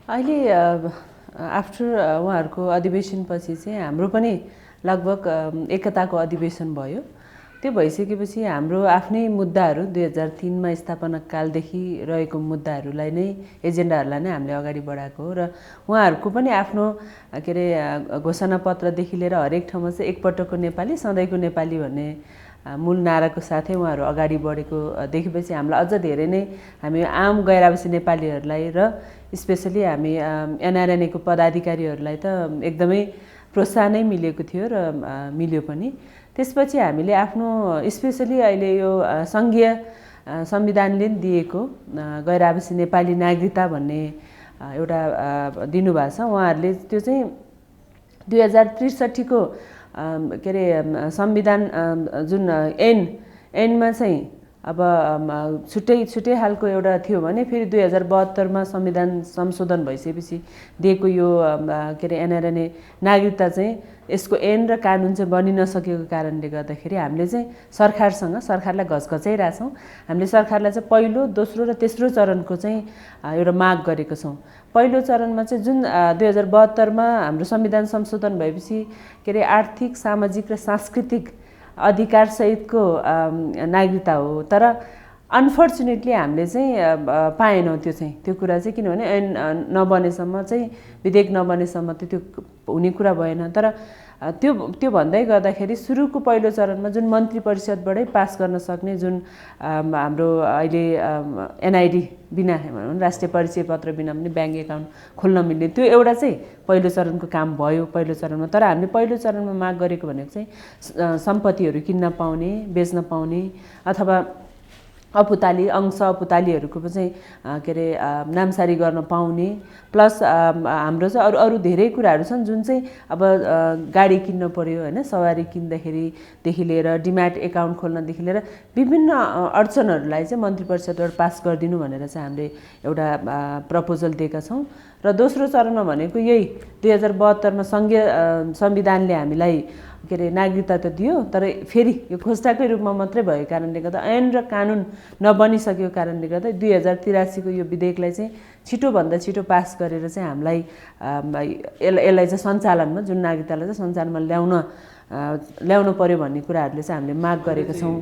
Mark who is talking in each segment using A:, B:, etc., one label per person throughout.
A: अहिले आफ्टर उहाँहरूको अधिवेशनपछि चाहिँ हाम्रो पनि लगभग एकताको अधिवेशन भयो। त्यो भइसकेपछि हाम्रो आफ्नै मुद्दाहरू 2003मा स्थापना कालदेखि रहेको मुद्दाहरूलाई नै एजेन्डाहरूलाई नै हामीले अगाडि बढाएको हो र उहाँहरूको पनि आफ्नो के अरे घोषणापत्रदेखि लिएर हरेक ठाउँमा चाहिँ एकपटकको नेपाली सधैँको नेपाली भन्ने मूल नाराको साथै उहाँहरू अगाडि बढेको देखेपछि हामीलाई अझ धेरै नै हामी आम गैर आवासी नेपालीहरूलाई र स्पेसली हामी एनआरएनएको पदाधिकारीहरूलाई त एकदमै प्रोत्साहनै मिलेको थियो र मिल्यो पनि। त्यसपछि हामीले आफ्नो स्पेसली अहिले यो सङ्घीय संविधानले दिएको गैर आवासी नेपाली नागरिकता भन्ने एउटा दिनुभएको छ। उहाँहरूले त्यो चाहिँ 2063 को के अरे संविधान जुन ऐनमा चाहिँ अब छुट्टै खालको एउटा थियो भने फेरि 2072मा संविधान संशोधन भइसकेपछि दिएको यो के अरे एनआरएनए नागरिकता चाहिँ यसको ऐन र कानुन चाहिँ बनिन सकेको कारणले गर्दाखेरि हामीले चाहिँ सरकारलाई घचघचाइरहेछौँ। हामीले सरकारलाई चाहिँ पहिलो, दोस्रो र तेस्रो चरणको चाहिँ एउटा माग गरेको छौँ। पहिलो चरणमा चाहिँ जुन 2072मा हाम्रो संविधान संशोधन भएपछि के अरे आर्थिक, सामाजिक र सांस्कृतिक अधिकार सहितको नागरिकता हो, तर अनफर्चुनेटली हामीले चाहिँ पाएनौँ त्यो कुरा चाहिँ, किनभने ऐन नबनेसम्म चाहिँ, विधेयक नबनेसम्म त्यो हुने कुरा भएन। तर त्यो भन्दै गर्दाखेरि सुरुको पहिलो चरणमा जुन मन्त्री परिषदबाटै पास गर्न सक्ने जुन हाम्रो अहिले एनआइडी बिना राष्ट्रिय परिचय पत्र बिना पनि ब्याङ्क एकाउन्ट खोल्न मिल्ने त्यो एउटा चाहिँ पहिलो चरणको काम भयो पहिलो चरणमा। तर हामीले पहिलो चरणमा माग गरेको भनेको चाहिँ सम्पत्तिहरू किन्न पाउने, बेच्न पाउने अथवा अपुताली अंश अपुतालीहरूको चाहिँ के अरे नामसारी गर्न पाउने, प्लस हाम्रो चाहिँ अरू धेरै कुराहरू छन् जुन चाहिँ अब गाडी किन्न पर्यो हैन, सवारी किन्दाखेरिदेखि लिएर डिम्याट एकाउन्ट खोल्नदेखि लिएर विभिन्न अडचनहरूलाई चाहिँ मन्त्री परिषदबाट पास गरिदिनु भनेर चाहिँ हामीले एउटा प्रपोजल दिएका छौँ। र दोस्रो चरणमा भनेको यही 2072मा सङ्घीय संविधानले हामीलाई के अरे नागरिकता त दियो, तर फेरि यो घोषणाकै रूपमा मात्रै भएको कारणले गर्दा ऐन र कानुन नबनिसकेको कारणले गर्दा 2083 को यो विधेयकलाई चाहिँ छिटोभन्दा छिटो पास गरेर चाहिँ हामीलाई यसलाई चाहिँ सञ्चालनमा, जुन नागरिकतालाई चाहिँ सञ्चालनमा ल्याउनु पर्यो भन्ने कुराहरूले चाहिँ हामीले माग गरेका छौँ।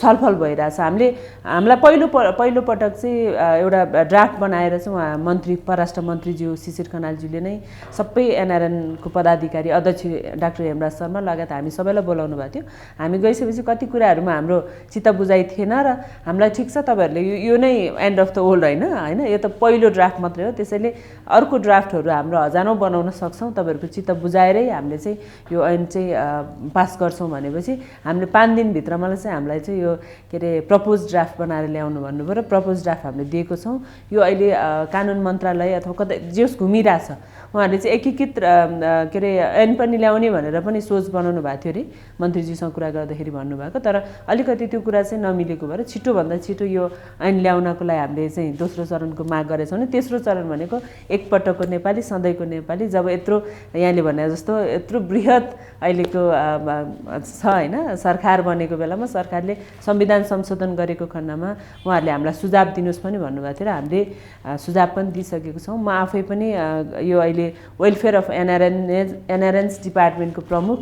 A: छलफल भइरहेछ। हामीलाई पहिलो पटक चाहिँ एउटा ड्राफ्ट बनाएर चाहिँ उहाँ परराष्ट्र मन्त्रीज्यू शिशिर खनालज्यूले नै सबै एनआरएनको पदाधिकारी अध्यक्ष डाक्टर हेमराज शर्मा लगायत हामी सबैलाई बोलाउनु भएको थियो। हामी गइसकेपछि कति कुराहरूमा हाम्रो चित्त बुझाइ थिएन र हामीलाई ठिक छ तपाईँहरूले यो नै एन्ड अफ द वर्ल्ड होइन, यो त पहिलो ड्राफ्ट मात्रै हो, त्यसैले अर्को ड्राफ्टहरू हाम्रो हजारौँ बनाउन सक्छौँ, तपाईँहरूको चित्त बुझाएरै हामीले चाहिँ यो ऐन चाहिँ पास गर्छौँ भनेपछि हामीले 5 दिनभित्रमा चाहिँ हामीलाई चाहिँ यो के अरे प्रपोज ड्राफ्ट बनाएर ल्याउनु भन्नुभयो र प्रपोज ड्राफ्ट हामीले दिएको छौँ। यो अहिले कानुन मन्त्रालय अथवा कतै जेस घुमिरहेछ। उहाँहरूले चाहिँ एकीकृत के अरे ऐन पनि ल्याउने भनेर पनि सोच बनाउनु भएको थियो अरे, मन्त्रीज्यूसँग कुरा गर्दाखेरि भन्नुभएको, तर अलिकति त्यो कुरा चाहिँ नमिलेको भएर छिटोभन्दा छिटो यो ऐन ल्याउनको लागि हामीले चाहिँ दोस्रो चरणको माग गरेछौँ। भने तेस्रो चरण भनेको एकपटकको नेपाली सधैँको नेपाली, जब यत्रो यहाँले भने जस्तो यत्रो बृहत अहिलेको छ होइन, सरकार बनेको बेलामा सरकारले संविधान संशोधन गरेको खण्डमा उहाँहरूले हामीलाई सुझाव दिनुहोस् पनि भन्नुभएको थियो र हामीले सुझाव पनि दिइसकेको छौँ। म आफै पनि यो अहिले वेलफेयर अफ एनआरएन्स डिपार्टमेन्टको प्रमुख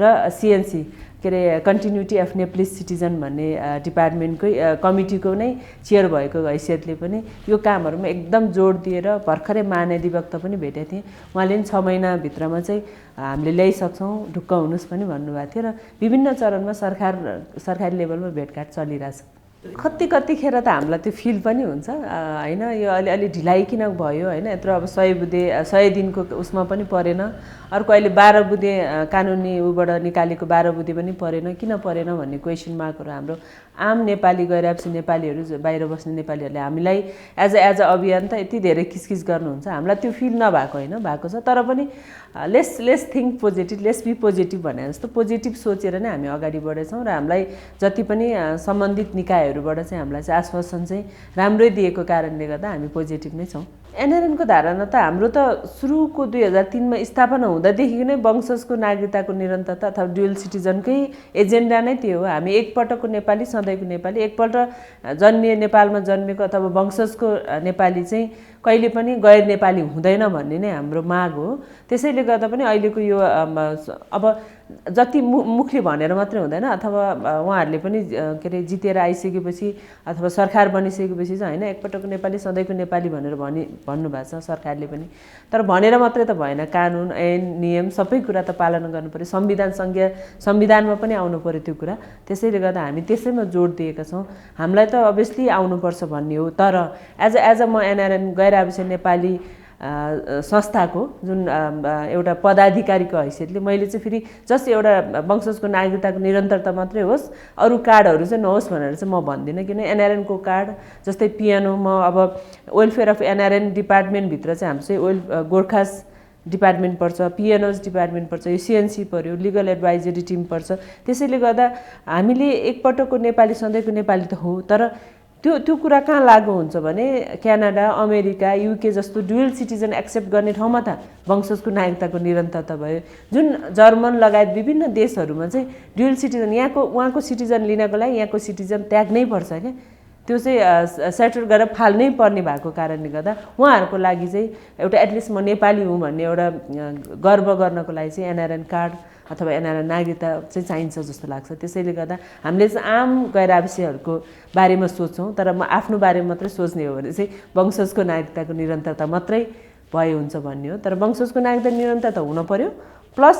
A: र सिएनसी के अरे कन्टिन्युटी अफ नेप्लिज सिटिजन भन्ने डिपार्टमेन्टकै कमिटीको नै चेयर भएको हैसियतले पनि यो कामहरूमा एकदम जोड दिएर भर्खरै महाधिवक्ता पनि भेटेको थिएँ। उहाँले पनि 6 महिनाभित्रमा चाहिँ हामीले ल्याइसक्छौँ, ढुक्क हुनुहोस् पनि भन्नुभएको थियो र विभिन्न चरणमा सरकारी लेभलमा भेटघाट चलिरहेछ। कतिखेर त हामीलाई त्यो फिल पनि हुन्छ होइन, यो अलि ढिलाइ किन भयो होइन, यत्रो अब 100 दिनको उसमा पनि परेन। अर्को अहिले 12 बुँदे कानुनी उबाट निकालेको 12 बुँदे पनि परेन, किन परेन भन्ने क्वेसन मार्कहरू हाम्रो आम नेपाली गैर आवासी नेपालीहरू बाहिर बस्ने नेपालीहरूले हामीलाई एज अ अभियान त यति धेरै किचकिच गर्नुहुन्छ। हामीलाई त्यो फिल नभएको होइन, भएको छ, तर पनि let's think positive, let's be positive भने जस्तो पोजिटिभ सोचेर नै हामी अगाडि बढेछौँ र हामीलाई जति पनि सम्बन्धित निकायहरूबाट चाहिँ हामीलाई चाहिँ आश्वासन चाहिँ राम्रै दिएको कारणले गर्दा हामी पोजिटिभ नै छौँ। एनआरएनको धारणा त हाम्रो त सुरुको 2003 मा स्थापना हुँदादेखि नै वंशजको नागरिकताको निरन्तरता अथवा ड्युअल सिटिजनकै एजेन्डा नै त्यो हो। हामी एकपटकको नेपाली सधैँको नेपाली, एकपल्ट नेपालमा जन्मेको अथवा वंशजको नेपाली चाहिँ कहिले पनि गैर नेपाली हुँदैन भन्ने नै हाम्रो माग हो। त्यसैले गर्दा पनि अहिलेको यो अब जति मुखले भनेर मात्रै हुँदैन, अथवा उहाँहरूले पनि के अरे जितेर आइसकेपछि अथवा सरकार बनिसकेपछि चाहिँ होइन एकपटकको नेपाली सधैँको नेपाली भनेर भन्नुभएको छ सरकारले पनि। तर भनेर मात्रै त भएन, कानुन ऐन नियम सबै कुरा त पालना गर्नु पर्यो, संविधानमा पनि आउनु पर्यो त्यो कुरा। त्यसैले गर्दा हामी त्यसैमा जोड दिएका छौँ। हामीलाई त अभियसली आउनुपर्छ भन्ने हो, तर एज अ म एनआरएन गैर आवासीय नेपाली संस्थाको जुन एउटा पदाधिकारीको हैसियतले मैले चाहिँ फेरि जस्ट एउटा वंशजको नागरिकताको निरन्तरता मात्रै होस्, अरू कार्डहरू चाहिँ नहोस् भनेर चाहिँ म भन्दिनँ। किन एनआरएनको कार्ड जस्तै पिएनओ, म अब वेलफेयर अफ एनआरएन डिपार्टमेन्टभित्र चाहिँ हाम्रो चाहिँ गोर्खास डिपार्टमेन्ट पर्छ, पिएनओज डिपार्टमेन्ट पर्छ, यो सिएनसी पर्यो, लिगल एडभाइजरी टिम पर्छ। त्यसैले गर्दा हामीले एकपटकको नेपाली सधैँको नेपाली त हो, तर त्यो कुरा कहाँ लागू हुन्छ भने क्यानाडा, अमेरिका, युके जस्तो ड्युअल सिटिजन एक्सेप्ट गर्ने ठाउँमा त वंशजको नागरिकताको निरन्तरता भयो। जुन जर्मन लगायत विभिन्न देशहरूमा चाहिँ ड्युअल सिटिजन उहाँको सिटिजन लिनको लागि यहाँको सिटिजन त्याग्नै पर्छ क्या, त्यो चाहिँ सेटल गरेर फाल्नै पर्ने भएको कारणले गर्दा उहाँहरूको लागि चाहिँ एउटा एटलिस्ट म नेपाली हुँ भन्ने एउटा गर्व गर्नको लागि चाहिँ एनआरएन कार्ड अथवा एनआरएन नागरिकता चाहिँ चाहिन्छ जस्तो लाग्छ। त्यसैले गर्दा हामीले चाहिँ आम गैर आवासीयहरूको बारेमा सोच्छौँ, तर म आफ्नो बारेमा मात्रै सोच्ने हो भने चाहिँ वंशजको नागरिकताको निरन्तरता मात्रै भए हुन्छ भन्ने हो। तर वंशजको नागरिकता निरन्तरता हुन पर्यो, प्लस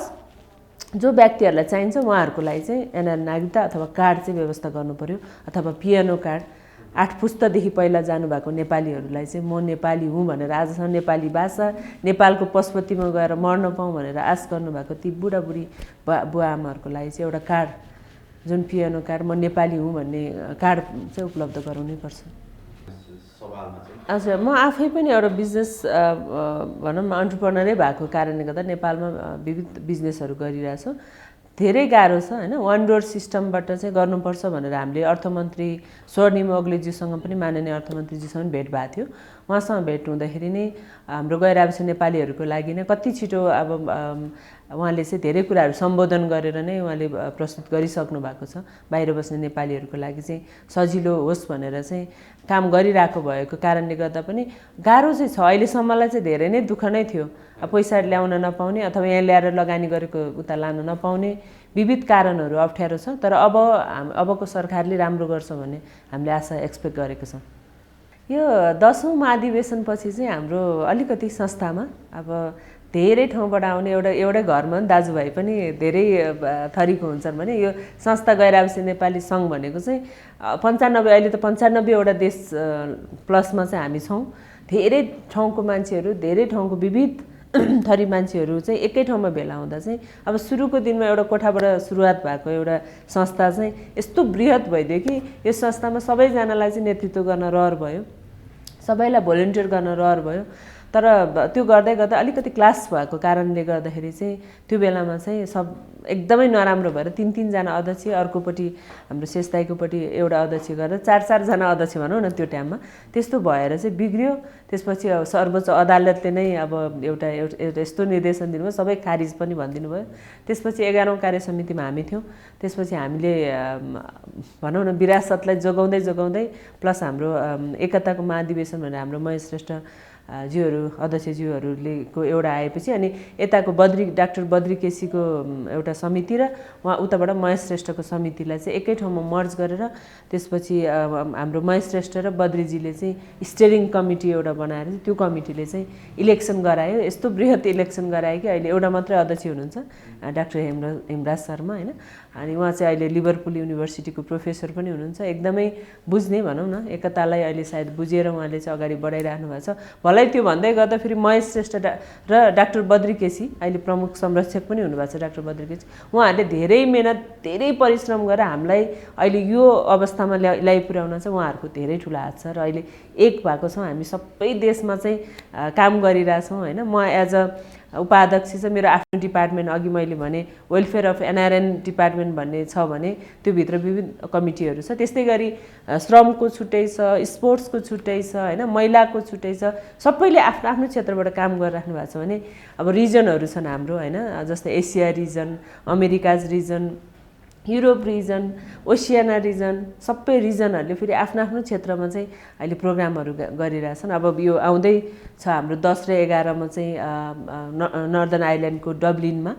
A: जो व्यक्तिहरूलाई चाहिन्छ उहाँहरूको लागि चाहिँ एनआरएन नागरिकता अथवा कार्ड चाहिँ व्यवस्था गर्नु पर्यो, अथवा पिएनओ कार्ड। 8 पुस्तादेखि पहिला जानुभएको नेपालीहरूलाई चाहिँ म नेपाली हुँ भनेर आजसम्म नेपाली भाषा नेपालको पशुपतिमा गएर मर्न पाऊँ भनेर आश गर्नुभएको ती बुढाबुढी बुवा आमाहरूको लागि चाहिँ एउटा कार्ड, जुन पिएनओ कार्ड, म नेपाली हुँ भन्ने कार्ड चाहिँ उपलब्ध गराउनै पर्छ। हजुर, म आफै पनि एउटा बिजनेस भनौँ न अन्टरप्रेनरै भएको कारणले गर्दा नेपालमा विविध बिजनेसहरू गरिरहेछु। धेरै गाह्रो छ होइन, वान डोर सिस्टमबाट चाहिँ गर्नुपर्छ भनेर हामीले अर्थमन्त्री स्वर्णिम अग्लेज्यूसँग पनि, माननीय अर्थमन्त्रीजीसँग पनि भेट भएको थियो। उहाँसँग भेट हुँदाखेरि नै हाम्रो गैर आवासीय नेपालीहरूको लागि नै कति छिटो अब उहाँले चाहिँ धेरै कुराहरू सम्बोधन गरेर नै उहाँले प्रस्तुत गरिसक्नु भएको छ। बाहिर बस्ने नेपालीहरूको लागि चाहिँ सजिलो होस् भनेर चाहिँ काम गरिरहेको भएको कारणले गर्दा पनि गाह्रो चाहिँ छ। अहिलेसम्मलाई चाहिँ धेरै नै दुःख नै थियो, पैसा ल्याउन नपाउने अथवा यहाँ ल्याएर लगानी गरेको उता लान नपाउने विविध कारणहरू अप्ठ्यारो छ। तर अबको सरकारले राम्रो गर्छ भन्ने हामीले आशा एक्सपेक्ट गरेको छौँ। यो 10औं महाधिवेशनपछि चाहिँ हाम्रो अलिकति संस्थामा अब धेरै ठाउँबाट आउने एउटै घरमा दाजुभाइ पनि धेरै थरीको हुन्छन् भने यो संस्था गैर आवासीय नेपाली सङ्घ भनेको चाहिँ 95 अहिले त 95वटा देश प्लसमा चाहिँ हामी छौँ। धेरै ठाउँको मान्छेहरू, धेरै ठाउँको विविध थरी मान्छेहरू चाहिँ एकै ठाउँमा भेला हुँदा चाहिँ अब सुरुको दिनमा एउटा कोठाबाट सुरुवात भएको एउटा संस्था चाहिँ यस्तो बृहत भइदियो कि यो संस्थामा सबैजनालाई चाहिँ नेतृत्व गर्न रहर भयो, सबैलाई भोलिन्टियर गर्न रहर भयो। तर त्यो गर्दै गर्दा अलिकति क्लास भएको कारणले गर्दाखेरि चाहिँ त्यो बेलामा चाहिँ सब एकदमै नराम्रो भएर 3 जना अध्यक्ष, अर्कोपट्टि हाम्रो शेषदाईकोपट्टि एउटा अध्यक्ष गरेर 4 जना अध्यक्ष भनौँ न त्यो टाइममा त्यस्तो भएर चाहिँ बिग्रियो। त्यसपछि अब सर्वोच्च अदालतले नै अब एउटा यस्तो निर्देशन दिनुभयो, सबै खारिज पनि भनिदिनु भयो। त्यसपछि 11औं कार्य समितिमा हामी थियौँ। त्यसपछि हामीले भनौँ न विरासतलाई जोगाउँदै प्लस हाम्रो एकताको महाधिवेशन भनेर हाम्रो महेश श्रेष्ठ ज्यूहरू अध्यक्षज्यूहरूले को एउटा आएपछि अनि यताको डाक्टर बद्री केसीको एउटा समिति र उताबाट महेश श्रेष्ठको समितिलाई चाहिँ एकै ठाउँमा मर्ज गरेर त्यसपछि हाम्रो महेश श्रेष्ठ र बद्रीजीले चाहिँ स्टियरिङ कमिटी एउटा बनाएर त्यो कमिटीले चाहिँ इलेक्सन गरायो। यस्तो बृहत इलेक्सन गरायो कि अहिले एउटा मात्रै अध्यक्ष हुनुहुन्छ डाक्टर हेमराज शर्मा होइन, अनि उहाँ चाहिँ अहिले लिभरपुल युनिभर्सिटीको प्रोफेसर पनि हुनुहुन्छ। एकदमै बुझ्ने भनौँ न, एकतालाई अहिले सायद बुझेर उहाँले चाहिँ अगाडि बढाइराख्नु भएको छ। भलै त्यो भन्दै गर्दा फेरि महेश श्रेष्ठ र डाक्टर बद्री केसी अहिले प्रमुख संरक्षक पनि हुनुभएको छ डाक्टर बद्री केसी, उहाँहरूले धेरै मेहनत धेरै परिश्रम गरेर हामीलाई अहिले यो अवस्थामा ल्याइपुर्याउन चाहिँ उहाँहरूको धेरै ठुलो हात छ र अहिले एक भएको छौँ। हामी सबै देशमा चाहिँ काम गरिरहेछौँ होइन। म एज अ उपाध्यक्ष चाहिँ मेरो आफ्नो डिपार्टमेन्ट अघि मैले भने वेलफेयर अफ एनआरएन डिपार्टमेन्ट भन्ने छ भने त्योभित्र विविध कमिटीहरू छ। त्यस्तै गरी श्रमको छुट्टै छ, स्पोर्ट्सको छुट्टै छ होइन, महिलाको छुट्टै छ। सबैले आफ्नो आफ्नो क्षेत्रबाट काम गरिराख्नु भएको छ भने अब रिजनहरू छन् हाम्रो होइन, जस्तै Asia region, Americas region, Europe region, Oceania region, सबै रिजनहरूले फेरि आफ्नो आफ्नो क्षेत्रमा चाहिँ अहिले प्रोग्रामहरू गरिरहेछन्। अब यो आउँदै छ हाम्रो 10 र 11 मा चाहिँ नर्दर्न आइल्यान्डको डब्लिनमा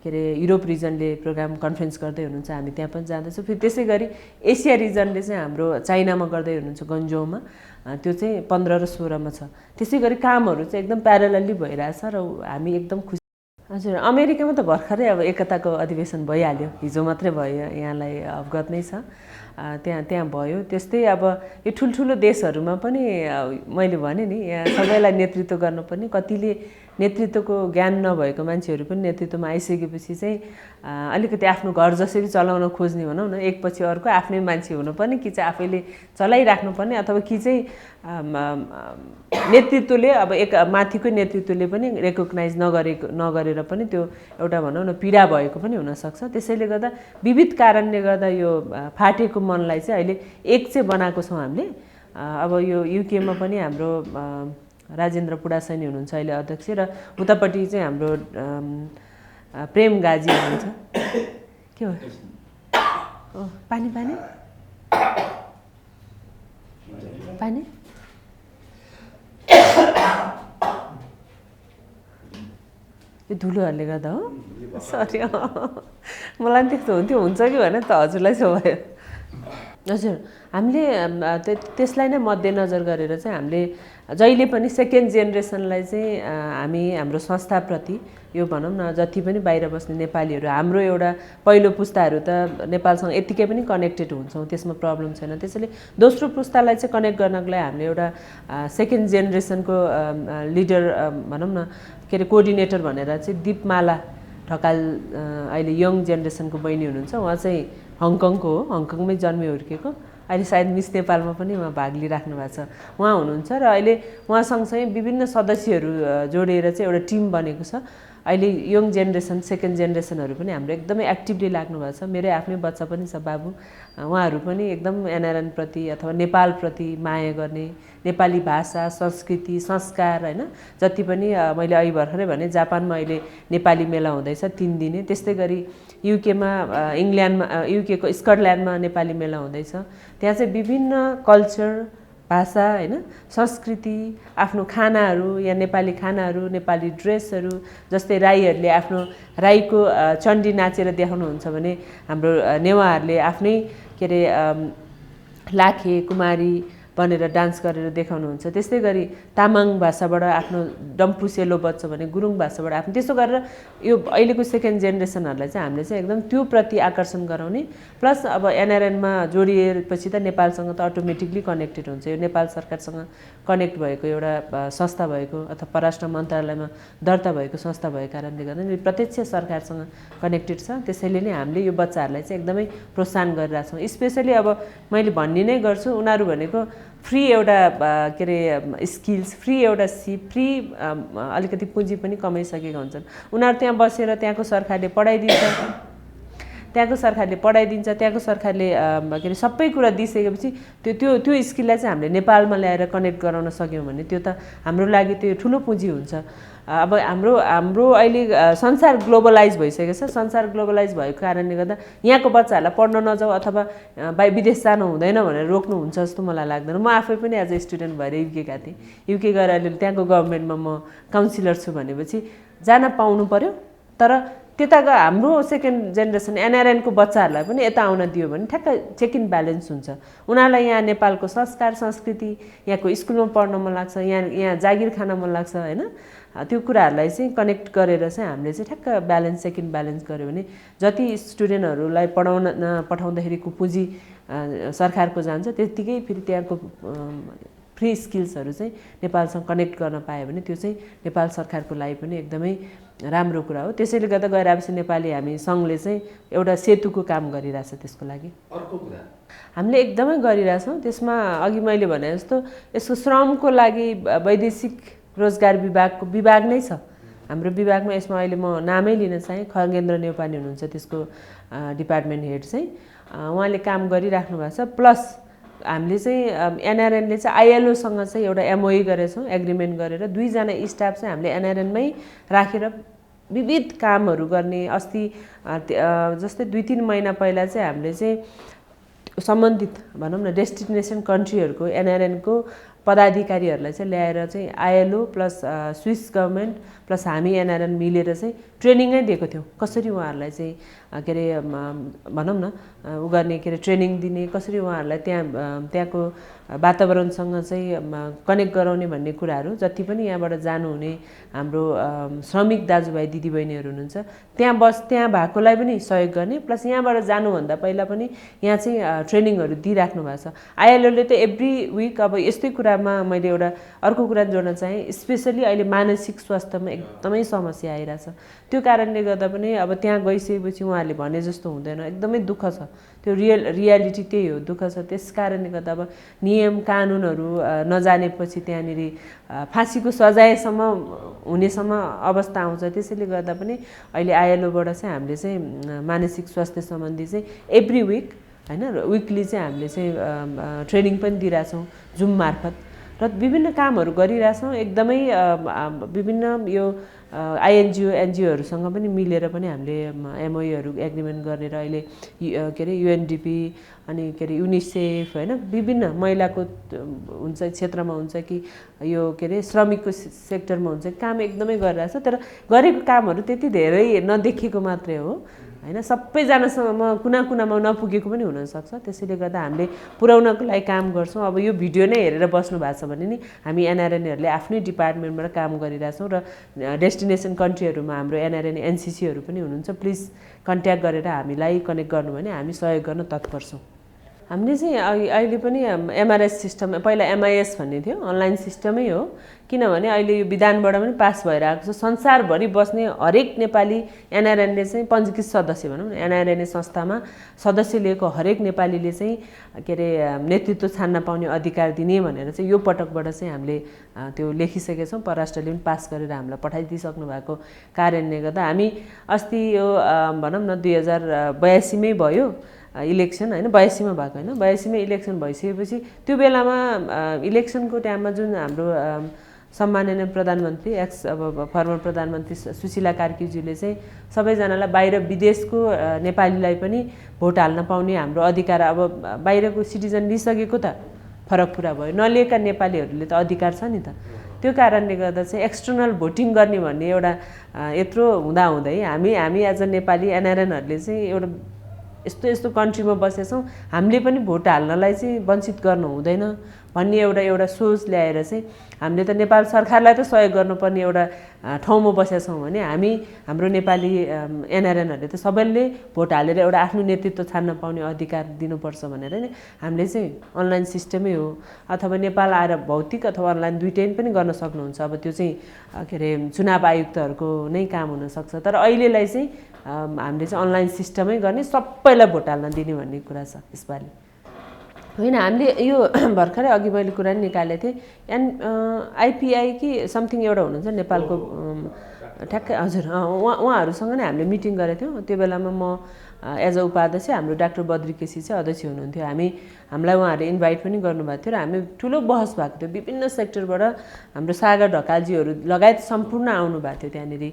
A: के अरे युरोप रिजनले प्रोग्राम कन्फरेन्स गर्दै हुनुहुन्छ, हामी त्यहाँ पनि जाँदैछौँ। फेरि त्यसै गरी एसिया रिजनले चाहिँ हाम्रो चाइनामा गर्दै हुनुहुन्छ गन्जौमा, त्यो चाहिँ 15 र 16 मा छ। त्यसै गरी कामहरू चाहिँ एकदम प्यारलली भइरहेछ र हामी एकदम खुसी। हजुर, अमेरिकामा त भर्खरै अब एकताको अधिवेशन भइहाल्यो, हिजो मात्रै भयो, यहाँलाई अवगत नै छ, त्यहाँ भयो। त्यस्तै अब यो ठुल्ठुलो देशहरूमा पनि मैले भने नि यहाँ सबैलाई नेतृत्व गर्नुपर्ने, कतिले नेतृत्वको ज्ञान नभएको मान्छेहरू पनि नेतृत्वमा आइसकेपछि चाहिँ अलिकति आफ्नो घर जसरी चलाउन खोज्ने भनौँ न, एकपछि अर्को आफ्नै मान्छे हुनुपर्ने कि चाहिँ आफैले चलाइराख्नुपर्ने, अथवा कि चाहिँ नेतृत्वले अब एक माथिको नेतृत्वले पनि रेकग्नाइज नगरेर पनि त्यो एउटा भनौँ न पीडा भएको पनि हुनसक्छ। त्यसैले गर्दा विविध कारणले गर्दा यो फाटेको मनलाई चाहिँ अहिले एक चाहिँ बनाएको छौँ हामीले। अब यो युकेमा पनि हाम्रो राजेन्द्र पुडासैनी हुनुहुन्छ अहिले अध्यक्ष, र उतापट्टि चाहिँ हाम्रो प्रेम गाजी हुनुहुन्छ। के हो? पानी पानी पानी यो धुलोहरूले गर्दा हो, सरी मलाई त्यस्तो हुन्थ्यो, हुन्छ कि भनेर त हजुरलाई सो भयो। हजुर, हामीले त्यसलाई नै मध्यनजर गरेर चाहिँ हामीले जहिले पनि सेकेन्ड जेनेरेसनलाई चाहिँ हामी हाम्रो संस्थाप्रति यो भनौँ न जति पनि बाहिर बस्ने नेपालीहरू, हाम्रो एउटा पहिलो पुस्ताहरू त नेपालसँग यत्तिकै पनि कनेक्टेड हुन्छौँ, त्यसमा प्रब्लम छैन। त्यसैले दोस्रो पुस्तालाई चाहिँ कनेक्ट गर्नको लागि हामीले एउटा सेकेन्ड जेनेरेसनको लिडर भनौँ न के अरे कोअर्डिनेटर भनेर चाहिँ दिपमाला ढकाल अहिले यङ जेनेरेसनको बहिनी हुनुहुन्छ। उहाँ चाहिँ हङकङको हो, हङकङमै जन्मे हुर्केको, अहिले सायद मिस नेपालमा पनि उहाँ भाग लिइराख्नु भएको छ, उहाँ हुनुहुन्छ। र अहिले उहाँसँग चाहिँ विभिन्न सदस्यहरू जोडिएर चाहिँ एउटा टिम बनेको छ। अहिले यङ जेनेरेसन सेकेन्ड जेनेरेसनहरू पनि हाम्रो एकदमै एक्टिभली लाग्नु भएको छ। मेरै आफ्नै बच्चा पनि छ बाबु, उहाँहरू पनि एकदम एनआरएनप्रति अथवा नेपालप्रति माया गर्ने, नेपाली भाषा संस्कृति संस्कार होइन जति पनि मैले अहिले भर्खरै भने जापानमा अहिले नेपाली मेला हुँदैछ 3 दिने। त्यस्तै गरी युकेमा इङ्ल्यान्डमा युकेको स्कटल्यान्डमा नेपाली मेला हुँदैछ। त्यहाँ चाहिँ विभिन्न कल्चर भाषा होइन संस्कृति आफ्नो खानाहरू या नेपाली खानाहरू नेपाली ड्रेसहरू जस्तै राईहरूले आफ्नो राईको चण्डी नाचेर देखाउनुहुन्छ भने हाम्रो नेवारहरूले आफ्नै के अरे लाखे कुमारी बनेर डान्स गरेर देखाउनुहुन्छ। त्यस्तै गरी तामाङ भाषाबाट आफ्नो डम्फु सेलो बज्छ भने गुरुङ भाषाबाट आफ्नो त्यसो गरेर यो अहिलेको सेकेन्ड जेनेरेसनहरूलाई चाहिँ हामीले चाहिँ एकदम त्यो प्रति आकर्षण गराउने प्लस अब एनआरएनमा जोडिएपछि त नेपालसँग त अटोमेटिकली कनेक्टेड हुन्छ। यो नेपाल सरकारसँग कनेक्ट भएको एउटा संस्था भएको अथवा परराष्ट्र मन्त्रालयमा दर्ता भएको संस्था भएको कारणले गर्दा प्रत्यक्ष सरकारसँग कनेक्टेड छ। त्यसैले नै हामीले यो बच्चाहरूलाई चाहिँ एकदमै प्रोत्साहन गरिरहेछौँ। स्पेसली अब मैले भन्ने नै गर्छु उनीहरू भनेको फ्री एउटा के अरे स्किल्स फ्री एउटा सिप फ्री अलिकति पुँजी पनि कमाइसकेका हुन्छन्। उनीहरू त्यहाँ बसेर त्यहाँको सरकारले पढाइदिन्छ, त्यहाँको सरकारले के अरे सबै कुरा दिइसकेपछि त्यो स्किललाई चाहिँ हामीले नेपालमा ल्याएर कनेक्ट गराउन सक्यौँ भने त्यो त हाम्रो लागि त्यो ठुलो पुँजी हुन्छ। अब हाम्रो अहिले संसार ग्लोबलाइज भइसकेको छ। संसार ग्लोबलाइज भएको कारणले गर्दा यहाँको बच्चाहरूलाई पढ्न नजाऊ अथवा विदेश जानु हुँदैन भनेर रोक्नुहुन्छ जस्तो मलाई लाग्दैन। म आफै पनि एज अ स्टुडेन्ट भएर युके गएको थिएँ। युके गएर अहिले त्यहाँको गभर्मेन्टमा म काउन्सिलर छु भनेपछि जान पाउनु पर्यो। तर त्यताको हाम्रो सेकेन्ड जेनेरेसन एनआरएनको बच्चाहरूलाई पनि यता आउन दियो भने ठ्याक्क चेक इन ब्यालेन्स हुन्छ। उनीहरूलाई यहाँ नेपालको संस्कार संस्कृति यहाँको स्कुलमा पढ्न मन लाग्छ, यहाँ जागिर खान मन लाग्छ होइन त्यो कुराहरूलाई चाहिँ कनेक्ट गरेर चाहिँ हामीले चाहिँ ठ्याक्क ब्यालेन्स चेक इन ब्यालेन्स गऱ्यो भने जति स्टुडेन्टहरूलाई पठाउँदाखेरिको पुँजी सरकारको जान्छ त्यत्तिकै फेरि त्यहाँको फ्री स्किल्सहरू चाहिँ नेपालसँग कनेक्ट गर्न पायो भने त्यो चाहिँ नेपाल सरकारको लागि पनि एकदमै राम्रो कुरा हो। त्यसैले गर्दा गएर आएपछि नेपाली हामी सङ्घले चाहिँ एउटा सेतुको काम गरिरहेछ। त्यसको लागि
B: अर्को कुरा
A: हामीले एकदमै गरिरहेछौँ। त्यसमा अघि मैले भने जस्तो यसको श्रमको लागि वैदेशिक रोजगार विभाग नै छ हाम्रो विभागमा यसमा अहिले म नामै लिन चाहेँ, खगेन्द्र नेपाली हुनुहुन्छ त्यसको डिपार्टमेन्ट हेड चाहिँ, उहाँले काम गरिराख्नु भएको छ। प्लस हामीले चाहिँ एनआरएनले चाहिँ आइएलओसँग चाहिँ एउटा एमओई गरेछौँ, एग्रिमेन्ट गरेर 2 जना स्टाफ चाहिँ हामीले एनआरएनमै राखेर विविध कामहरू गर्ने। अस्ति जस्तै 2-3 महिना पहिला चाहिँ हामीले चाहिँ सम्बन्धित भनौँ न डेस्टिनेसन कन्ट्रीहरूको एनआरएनको पदाधिकारीहरूलाई चाहिँ ल्याएर चाहिँ ILO plus Swiss government plus हामी एनआरएन मिलेर चाहिँ ट्रेनिङै दिएको थियौँ। कसरी उहाँहरूलाई चाहिँ के अरे भनौँ न उ गर्ने, के अरे ट्रेनिङ दिने, कसरी उहाँहरूलाई त्यहाँको वातावरणसँग चाहिँ कनेक्ट गराउने भन्ने कुराहरू। जति पनि यहाँबाट जानुहुने हाम्रो श्रमिक दाजुभाइ दिदीबहिनीहरू हुनुहुन्छ त्यहाँ भएकोलाई पनि सहयोग गर्ने, प्लस यहाँबाट जानुभन्दा पहिला पनि यहाँ चाहिँ ट्रेनिङहरू दिइराख्नु भएको छ। आइएलओले त एभ्री विक अब यस्तै कुरामा मैले एउटा अर्को कुरा जोड्न चाहेँ, स्पेसली अहिले मानसिक स्वास्थ्यमा एकदमै समस्या आइरहेछ। त्यो कारणले गर्दा पनि अब त्यहाँ गइसकेपछि उहाँहरूले भने जस्तो हुँदैन, एकदमै दुःख छ। त्यो रियालिटी त्यही हो, दुःख छ। त्यस कारणले गर्दा अब नियम कानुनहरू नजानेपछि त्यहाँनिर फाँसीको सजायसम्म हुनेसम्म अवस्था आउँछ। त्यसैले गर्दा पनि अहिले आइएलओबाट चाहिँ हामीले चाहिँ मानसिक स्वास्थ्य सम्बन्धी चाहिँ एभ्री विक हैन विकली चाहिँ हामीले चाहिँ ट्रेनिङ पनि दिइरहेछौँ जुम मार्फत र विभिन्न कामहरू गरिरहेछौँ। एकदमै विभिन्न यो आइएनजिओ एनजिओहरूसँग पनि मिलेर पनि हामीले एमओईहरू एग्रिमेन्ट गरेर अहिले के अरे युएनडिपी अनि के अरे युनिसेफ हैन विभिन्न महिलाको हुन्छ क्षेत्रमा हुन्छ कि यो के अरे श्रमिकको सेक्टरमा हुन्छ, काम एकदमै गरिरहेछ। तर गरेको कामहरू त्यति धेरै नदेखिएको मात्रै हो हैन, सबैजनासँग कुना कुनामा नपुगेको पनि हुनसक्छ। त्यसैले गर्दा हामीले पुर्याउनको लागि काम गर्छौँ। अब यो भिडियो नै हेरेर बस्नु भएको छ भने नि हामी एनआरएनहरूले आफ्नै डिपार्टमेन्टबाट काम गरिरहेछौँ र डेस्टिनेसन कन्ट्रीहरूमा हाम्रो एनआरएन एनसिसीहरू पनि हुनुहुन्छ। प्लिज कन्ट्याक्ट गरेर हामीलाई कनेक्ट गर्नु भने हामी सहयोग गर्न तत्पर छौँ। हामीले चाहिँ अहिले पनि एमआरएस सिस्टम, पहिला एमआइएस भन्ने थियो, अनलाइन सिस्टमै हो। किनभने अहिले यो विधानबाट पनि पास भएर आएको छ। संसारभरि बस्ने हरेक नेपाली एनआरएनले चाहिँ पञ्जीकृत सदस्य भनौँ न एनआरएनए संस्थामा सदस्य लिएको हरेक नेपालीले चाहिँ के अरे नेतृत्व छान्न पाउने अधिकार दिने भनेर चाहिँ यो पटकबाट चाहिँ हामीले त्यो लेखिसकेछौँ। परराष्ट्रले पनि पास गरेर हामीलाई पठाइदिइसक्नु भएको कारणले गर्दा हामी अस्ति यो भनौँ न 2082 मै भयो इलेक्सन हैन, 82 मा भएको हैन, 82 मा इलेक्सन भइसकेपछि त्यो बेलामा इलेक्सनको टाइममा जुन हाम्रो सम्माननीय प्रधानमन्त्री अब फर्मर प्रधानमन्त्री सुशीला कार्कीज्यूले चाहिँ सबैजनालाई बाहिर विदेशको नेपालीलाई पनि भोट हाल्न पाउने हाम्रो अधिकार, अब बाहिरको सिटिजन लिइसकेको त फरक कुरा भयो, नलिएका नेपालीहरूले त अधिकार छ नि त। त्यो कारणले गर्दा चाहिँ एक्सटर्नल भोटिङ गर्ने भन्ने एउटा यत्रो हुँदाहुँदै हामी एज अ नेपाली एनआरएनहरूले चाहिँ एउटा यस्तो कन्ट्रीमा बसेछौँ, हामीले पनि भोट हाल्नलाई चाहिँ वञ्चित गर्नु हुँदैन भन्ने एउटा सोच ल्याएर चाहिँ हामीले त नेपाल सरकारलाई त सहयोग गर्नुपर्ने एउटा ठाउँमा बसेका छौँ भने हाम्रो नेपाली एनआरएनहरूले त सबैले भोट हालेर एउटा आफ्नो नेतृत्व छान्न पाउने अधिकार दिनुपर्छ भनेर नि हामीले चाहिँ अनलाइन सिस्टमै हो अथवा नेपाल आएर भौतिक अथवा अनलाइन दुइटै पनि गर्न सक्नुहुन्छ। अब त्यो चाहिँ के अरे चुनाव आयुक्तहरूको नै काम हुनसक्छ। तर अहिलेलाई चाहिँ हामीले चाहिँ अनलाइन सिस्टमै गर्ने, सबैलाई भोट हाल्न दिने भन्ने कुरा छ यसपालि होइन। हामीले यो भर्खरै अघि मैले कुरा नि निकालेको थिएँ आइपिआई कि समथिङ एउटा हुनुहुन्छ नेपालको ठ्याक्कै हजुर उहाँहरूसँग नै हामीले मिटिङ गरेको थियौँ। त्यो बेलामा म एज अ उपाध्यक्ष, हाम्रो डाक्टर बद्री केसी चाहिँ अध्यक्ष हुनुहुन्थ्यो। हामीलाई उहाँहरूले इन्भाइट पनि गर्नुभएको थियो र हामी ठुलो बहस भएको थियो। विभिन्न सेक्टरबाट हाम्रो सागर ढकालजीहरू लगायत सम्पूर्ण आउनु भएको थियो त्यहाँनिर।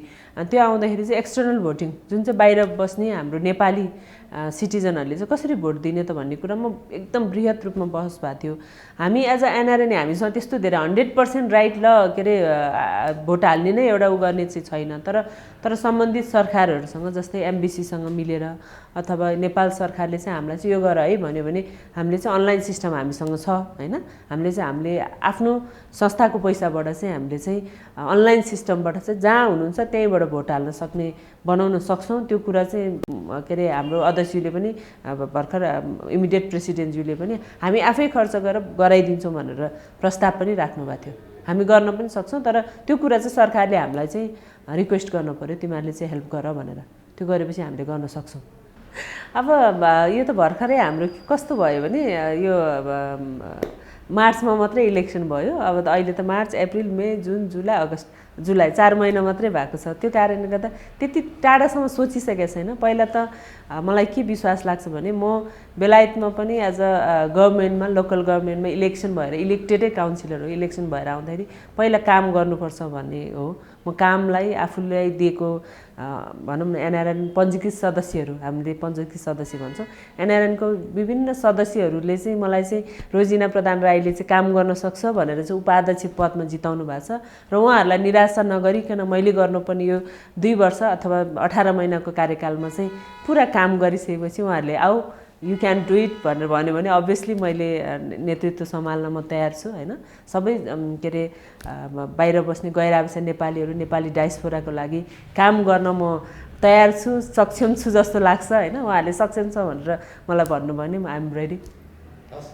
A: त्यो आउँदाखेरि चाहिँ एक्सटर्नल भोटिङ जुन चाहिँ बाहिर बस्ने हाम्रो नेपाली सिटिजनहरूले चाहिँ कसरी भोट दिने त भन्ने कुरामा एकदम बृहत रूपमा बहस भएको थियो। हामी एज अ एनआरएन हामीसँग त्यस्तो धेरै 100% राइट ल के अरे भोट हाल्ने नै एउटा उ गर्ने चाहिँ छैन। तर सम्बन्धित सरकारहरूसँग जस्तै एमबिसीसँग मिलेर अथवा नेपाल सरकारले चाहिँ हामीलाई चाहिँ यो गर है भन्यो भने हामीले चाहिँ अनलाइन सिस्टम हामीसँग छ हैन। हामीले आफ्नो संस्थाको पैसाबाट चाहिँ हामीले चाहिँ अनलाइन सिस्टमबाट चाहिँ जहाँ हुनुहुन्छ त्यहीँबाट भोट हाल्न सक्ने बनाउन सक्छौँ। त्यो कुरा चाहिँ के अरे हाम्रो अध्यक्षज्यूले पनि अब भर्खर इमिडिएट प्रेसिडेन्टज्यूले पनि हामी आफै खर्च गरेर गराइदिन्छौँ भनेर प्रस्ताव पनि राख्नु भएको थियो। हामी गर्न पनि सक्छौँ, तर त्यो कुरा चाहिँ सरकारले हामीलाई चाहिँ रिक्वेस्ट गर्नु पर्यो, तिमीहरूले चाहिँ हेल्प गर भनेर। त्यो गरेपछि हामीले गर्न सक्छौँ। अब यो त भर्खरै हाम्रो कस्तो भयो भने यो मार्चमा मात्रै इलेक्सन भयो। अब अहिले त मार्च, अप्रिल, मे, जुन, जुलाई, अगस्त जुलाई 4 महिना मात्रै भएको छ। त्यो कारणले गर्दा त्यति टाढासम्म सोचिसकेको छैन। पहिला त मलाई के विश्वास लाग्छ भने म बेलायतमा पनि एज अ गभर्मेन्टमा लोकल गभर्मेन्टमा इलेक्सन भएर इलेक्टेडै काउन्सिलर हो, इलेक्सन भएर आउँदाखेरि पहिला काम गर्नुपर्छ भन्ने हो। म कामलाई आफूलाई दिएको भनौँ न एनआरएन पञ्जीकृत सदस्यहरू, हामीले पञ्जीकृत सदस्य भन्छौँ, एनआरएनको विभिन्न सदस्यहरूले चाहिँ मलाई चाहिँ रोजिना प्रधान राईले चाहिँ काम गर्न सक्छ भनेर चाहिँ उपाध्यक्ष पदमा जिताउनु भएको छ र उहाँहरूलाई निराशा नगरिकन मैले गर्नुपर्ने यो 2 वर्ष अथवा 18 महिनाको कार्यकालमा चाहिँ पुरा काम गरिसकेपछि उहाँहरूले आऊ यु क्यान डु इट भनेर भन्यो भने अभियसली मैले नेतृत्व सम्हाल्न म तयार छु होइन। सबै के अरे बाहिर बस्ने गैर आवासीय नेपालीहरू, नेपाली डायस्पोराको लागि काम गर्न म तयार छु, सक्षम छु जस्तो लाग्छ होइन। उहाँहरूले सक्षम छ भनेर मलाई भन्नुभयो भने आइ एम रेडी।